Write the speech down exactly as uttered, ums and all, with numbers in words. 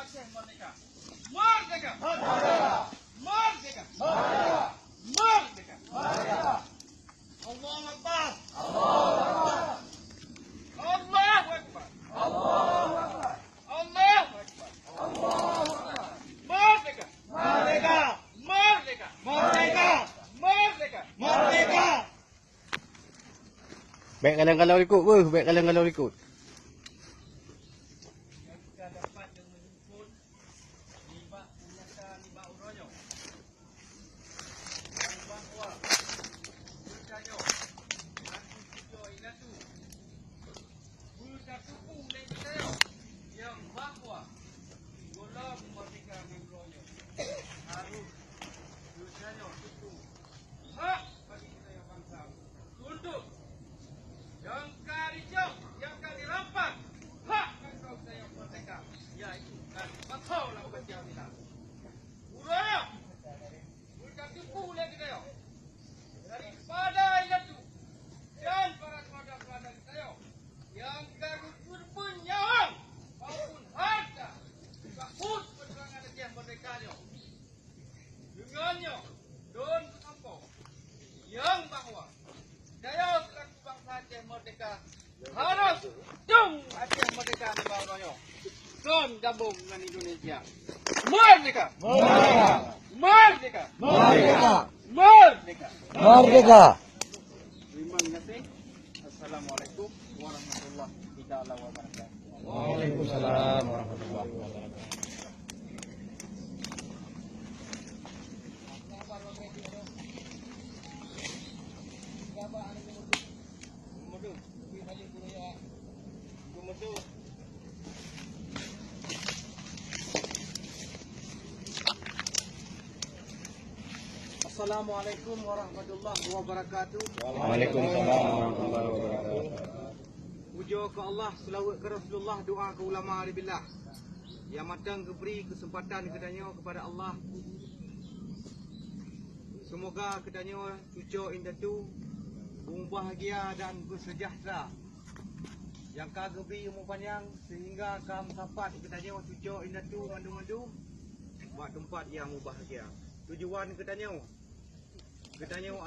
Merdeka! Merdeka! Merdeka! Merdeka! Allahu Akbar! Allahu Akbar! Merdeka! Merdeka! Merdeka! Merdeka! Merdeka! Bèk kalon-kalon likot beuh, bèk kalon-kalon likot. Nyang bahwa gohlom meurdeka nanggroe nyoe harôh geutanyoe tutoe hak bagi geutanyoe bansa untuk nyang ka dijok, nyang ka dirampas hak nanggroe geutanyoe meurdeka, yaitu ka dipasoe lam Pancasila. Uroe nyoe, Ulôn tateupeue lé geutanyoe daripada indatu dan para teuhadap-teuhadap geutanyoe nyang ka geupeureupeuet nyawöng maupun hareuta bak buet peujuangan Aceh Meurdeka nyoe. Deungon nyoe, lôn peusampoe nyang bahwa geutanyoe seulaku bansa Aceh Meurdeka harôh dong Aceh Meurdeka nibak uroe nyoe. Kon gabong ngon Indonesia. Meurdeka! Meurdeka! Meurdeka! Merdeka! Merdeka! Merdeka! Terima kasih. Assalamualaikum warahmatullahi taala wabarakatuh. Waalaikumsalam warahmatullahi wabarakatuh. Assalamualaikum warahmatullahi wabarakatuh. Waalaikumsalam warahmatullahi wabarakatuh. Pujoe keu Allah, seulaweuet keu Rasulullah, doa keu ulama ribillah nyang mantong geubri keuseumpatan geutanyoe keupada Allah. Seumoga geutanyoe cucoe indatu beubahgia dan beuseujahteura nyang ka geubri umu panyang seuhingga ka meusapat geutanyoe cucoe indatu mandum-mandum bak teumpat nyang mubahgia. Tujuan geutanyoe, geutanyoe